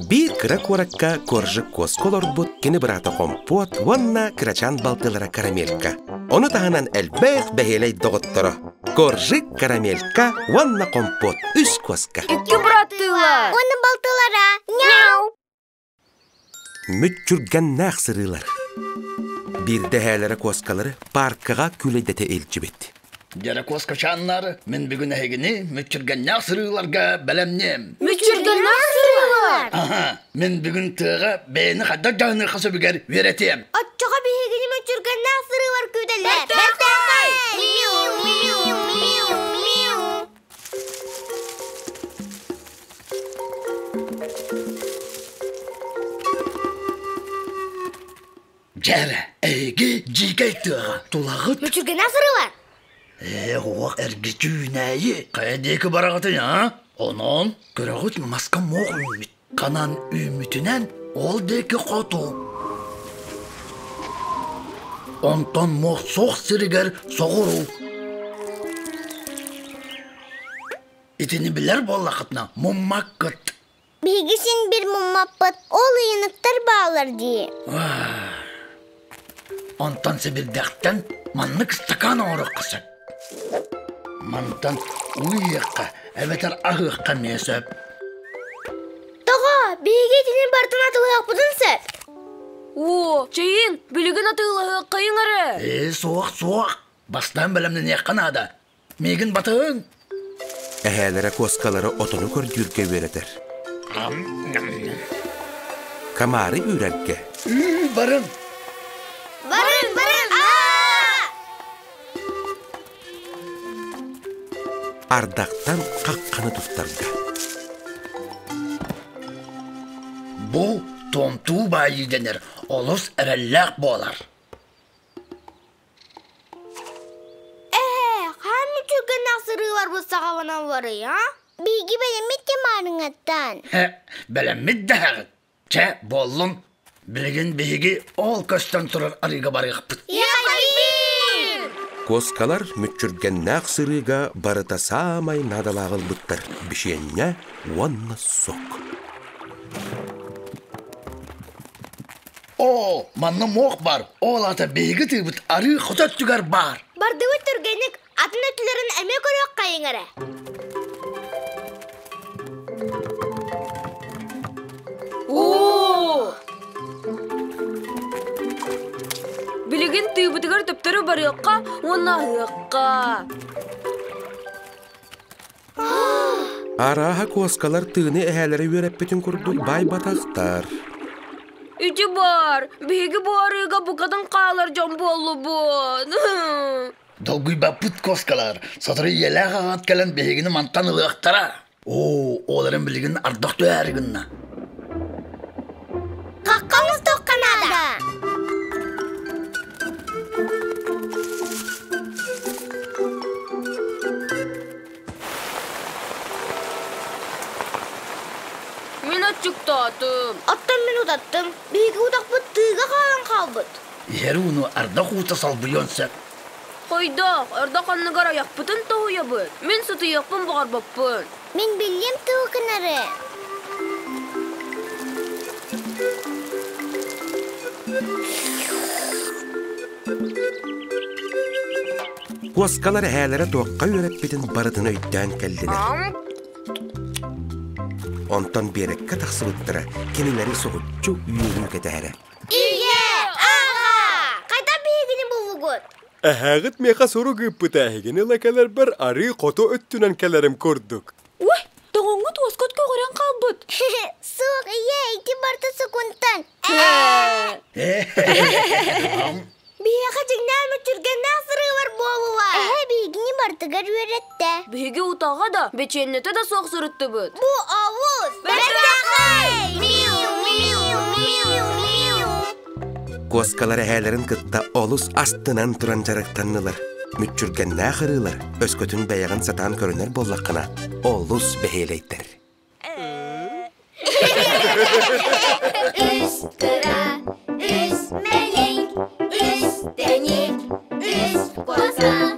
Биир кыра куоракка Коржик куоска олорбут кини быраата Хомпуот уонна кырачаан балтылара Карамелька. Ону таһынан элбэх бэһиэлэй доҕотторо Коржик, Карамелька уонна Хомпуот үс куоска. Икки быраттыылар. Уонна балтылара. Няу! Мүччүргэннээх сырыылар. Биирдэ эһээлэрэ куоскалары паркаҕа күүлэйдэтэ илдьибит. Дьэрэ куоскачааннар, мин бүгүн эһигини мүччүргэннээх сырыыларга бэлэмниэм. Мүччүргэннээх сырыылар? Аха, мин бүгүн тыаҕа бэйэни хайдах дьаһаныахха сөбүгэр үөрэтиэм. Оччоҕо биһигини мүччүргэннээх сырыылар күүтэллэр. Бэртээхэй! Мяу, мяу, мяу, мяу. Дьэрэ, эһиги дьиикэй тыаҕа тулаҕыт. Мүчүргэнэ сырылар. Ээ, уох эргичүүнээйи. Хайа диэки бараҕытый, а? Онон көрөҕүт маска муох үүммүт. Ханан үүммүтүнэн ол диэки хоту. Онтон муох суох сиригэр соҕуруу. Итини билэр буоллаххытына муммаккыт. Биһиги син бир муммаппыт, ол ыйыныктар бааллар дии. Онтон сибирдэхтэн маннык стакан оҥоруохха сөп. Мантан уу иһиэххэ эбэтэр аһыахха эмиэ сөп. Тоҕо? Биһиги итини барытын атылыахпытын сөп. Оо, чэйин, билигин атыылаһыаххайыҥ эрэ. Ээ, суох, суох. Бастаан бэлэмнэниэххэ наада. Миигин батыһыҥ! Эһээлэрэ куоскалары отону көрдүүргэ үөрэтэр. Камары үүрэргэ. Барын! Барын, барын! Ардахтан хахханы туттарга. Бу туомтуу баайыы дэнэр олус эрэллээх буолар. Ээ, хаһан мүччүргэннээх сырыыларбыт саҕаланалларый, а? Биһиги бэлэммит тимаарыҥаттан. Бэлэммит дэһэҕит. Чэ, буоллун. Билигин биһиги ол көстөн турар арыыга барыахпыт. Куоскалар мүччүргэннээх сырыыга барыта саамай наадалааҕы ылбыттар бичиэнньэ уонна сок. Оо, манна муох бар. Ол аата биһиги тыыбыт арыы хото өттүгэр баар. Бардыбыт түргэнник, атын өттүлэрин эмиэ көрүөххэйиҥ эрэ. Оо! Билигин тыыбытыгар төптөрү барыахха уонна аһыахха. Арааһа куоскалар тыыны эһээлэрэ үөрэппитин курдук байбатахтар. Ити баар, биһиги бу арыыга букатын хаалар дьон буоллубут. Долгуйбаппыт куоскалар, сотору ийэлээх аҕат кэлэн биһигини мантан ылыахтара. Оо, ол эрэн билигин ардах түһээри гынна. Хахха оҥостуохха наада. Мин аччыктаатым. Оттон мин утаттым. Биһиги утахпыт тыыга хаалан хаалбыт. Иһэр ууну ардах уута солбуйуон сөп. Хойдоох, ардах анныгар айахпытын тоһуйабыт. Мин сытыйыахпын баҕарбаппын. Мин биллим тугу гынары. Куоскалар эһээлэрэ туохха үөрэппитин барытын өйдөөн кэллилэр. Онтон биэрэккэ тахсыбыттара кинилэри соһуччу үөрүү кэтэһэрэ. Ийэ! Аҕа! Хайдах биһигини буллугут? Эһээҕит миэхэ сурук ыыппыта эһигини ыла кэлэрбэр арыы хоту өттүнэн кэлэрим курдук. Ой, тоҕоҥҥут уоскут көҕөрөн хаалбыт. Суох, ийэ, ити барыта сукунтан. Биһиэхэ дьиҥнээх мүччүргэннээх сырыылар буоллулар. Эһэ биһигини барытыгар үөрэттэ. Биһиги утаҕа да, бэчиэннэтэ да суох сырыттыбыт. Бу олус бэртээхэй! Миу, миу, миу, миу. Куоскалар эһээлэрин кытта олус астынан туран дьарыктаннылар. Мүччүргэннээх ырыылар өскөтүн бэйэҕин сатаан көрүнэр буоллаххына, олус бэһиэлэйдэр. Үс кыра, үс мэлик, үс тэник, үс куоска.